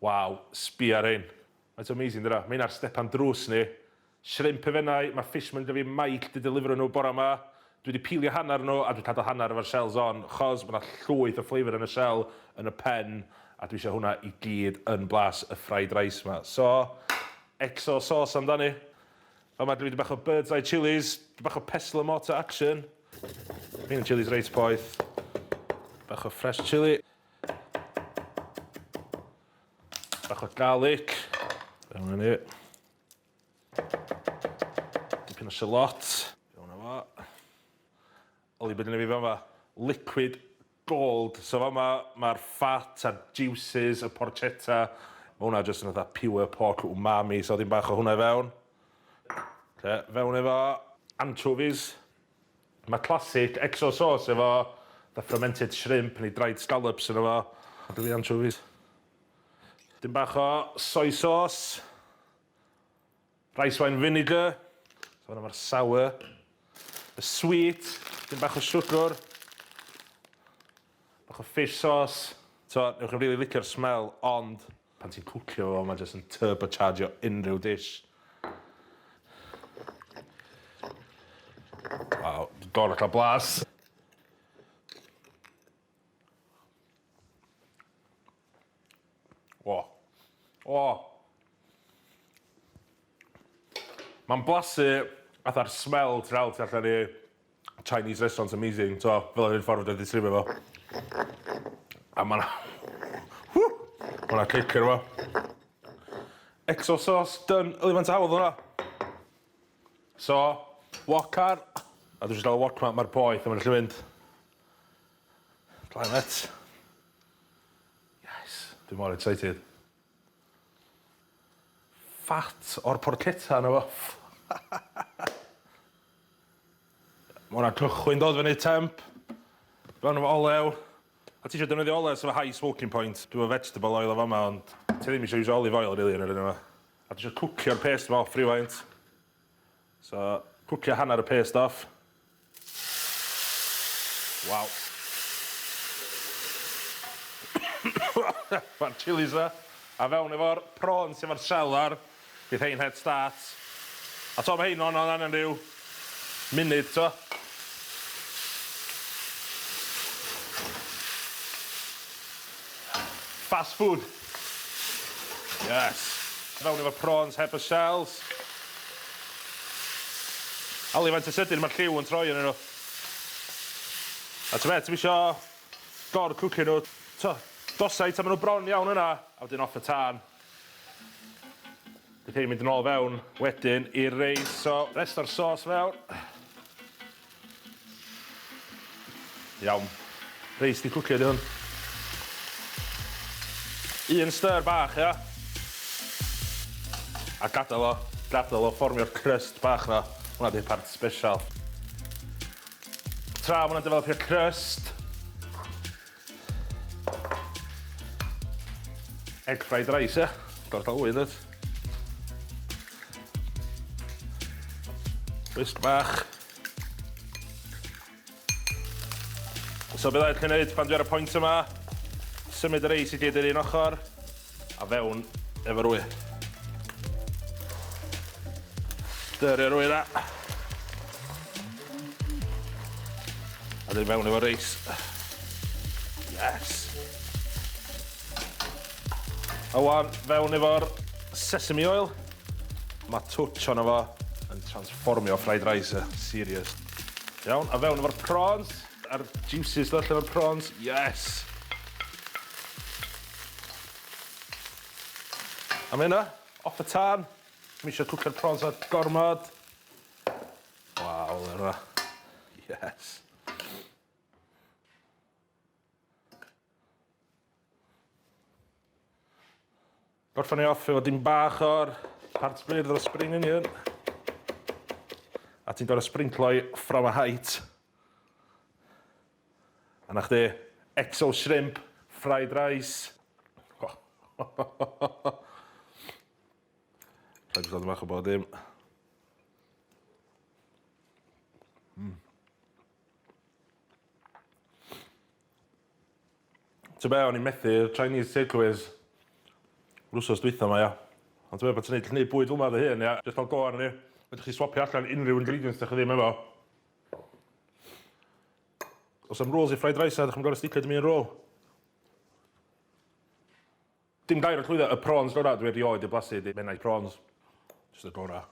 Waw, sbia ar hyn. Faint o amazing 'di hwnna? Mae hynna ar stepan drws ni. Shrimp y Fenai, mae fishmonger fi Mike 'di delifro nhw bora 'ma. Dwi 'di peelio hanner nhw a dwi cadw hanner efo'r shells on chos ma' 'na llwyth o flavour yn y shell yn y pen a dwi isio hwnna i gyd yn blas y fried rice 'ma. So, XO sauce amdani. Fama dwi 'di bach o bird's eye chillies, bach o pestle and mortar action. Rhein yn chillies reit poeth. Bach o fresh chilli. Bach o garlic. Fewn â ni. Dipyn o shallot. Fewn â fo. Oli, be' gynna fi fama? Liquid gold. So fama ma'r fat a'r juices, y porchetta. Ma' hwnna jyst yn fatha pure pork umami, so ddim bach o hwnna i fewn. Oce, fewn efo anchovies. Mae classic XO sauce efo fatha fermented shrimp neu dried scallops yno fo. A dwi anchovies. Dim bach o soy sauce. Rice wine vinegar. So hwnna mae'r sour. Y sweet. Dim bach o siwgr. Bach o fish sauce. So, newch chi rili licio'r smell, ond pan ti'n cwcio fo, mae jyst yn turbochargio unrhyw dish. Waw, gorau cael blas. O. O! Mae'n blasu fatha'r smell ti'n cael tu allan i Chinese restaurant amazing t'o' fel yr un ffordd fedrai disgrifio fo. A ma' 'na ww ma' 'na kick yno fo. XO sauce done. Yli faint o hawdd o' 'na? So, wok ar. A dwi isio dal y wok 'ma, ma'r poeth a ma'n gallu mynd. Climate. Yes. Dwi mor excited. Fat o'r porchetta yno fo. Ma' hwnna'n cychwyn dod fyny temp. Fewn efo olew. A ti isio defnyddio olew sy efo high smoking point. Dwi efo vegetable oil o fama ond ti ddim isio iwsio olive oil rili yn yr un yma. A dwi isio cwcio'r paste 'ma off rhywfaint. So, cwcio hanner y paste off. Waw. Ma'r chillies 'ma. A fewn efo'r prawns efo'r shell ar. Bydd hein head start. A t'o' ma' hein on on angen ryw munud t'o'? Fast food. Yes. Fewn efo prawns heb y shells. Ali faint o sydyn ma'r lliw yn troi arnyn nhw. A t'be' ti'm isio gor cwcio nhw. T'o' dosau tan ma' nhw bron iawn yna a wedyn off y tân. Bydd hein mynd yn ôl fewn wedyn i'r reis so rest o'r sauce fewn. Iawn. Reis 'di cwcio 'di hwn. Un stir bach ia? A gadal o, gadal o fformio'r crust bach 'na. Hwnna 'di'r part special. Tra ma' hwnna'n developio'r crust, Egg fried rice, ia? Gorau cael wy, dweud. Whisk bach. So beth allai wneud pan dwi ar y pwynt yma, symud y reis i gyd i'r un ochr, a fewn efo'r wy. Dyrio'r wy na. A dyn fewn efo reis. Yes! A wan, fewn efo'r sesame oil. Mae touch ono fo yn transformio fried rice, eh? Serious. Iawn, a fewn efo'r prawns, a'r juices dod allan o'r prawns. Yes! A mae hynna, off y tân. Ddim eisiau cwcio'r prawns ar gormod. Waw, yna. Yes. Gorffan ni off efo dim bach o'r parts blirdd o'r spring onion. A ti'n gorau sprinklo i from a height. A na chdi, XO shrimp, fried rice. Rhaid i ddod bach o bod dim. Ti'n be, o'n i'n methu'r Chinese takeaways. Yr wsos dwytha 'ma ia. Ond t'mod pan ti'n neud neud bwyd fel 'ma dy hun ia, jyst ca'l go arni. Fedrwch chi swapio allan unrhyw ingredients 'dach chi ddim efo. O's 'am rules i fried rice na 'dach chi'm gor'o' sticio dim un rule. Dim gair o clwydda, y prawns gora dwi erioed 'di blasu 'di Menai prawns. Jyst y gora.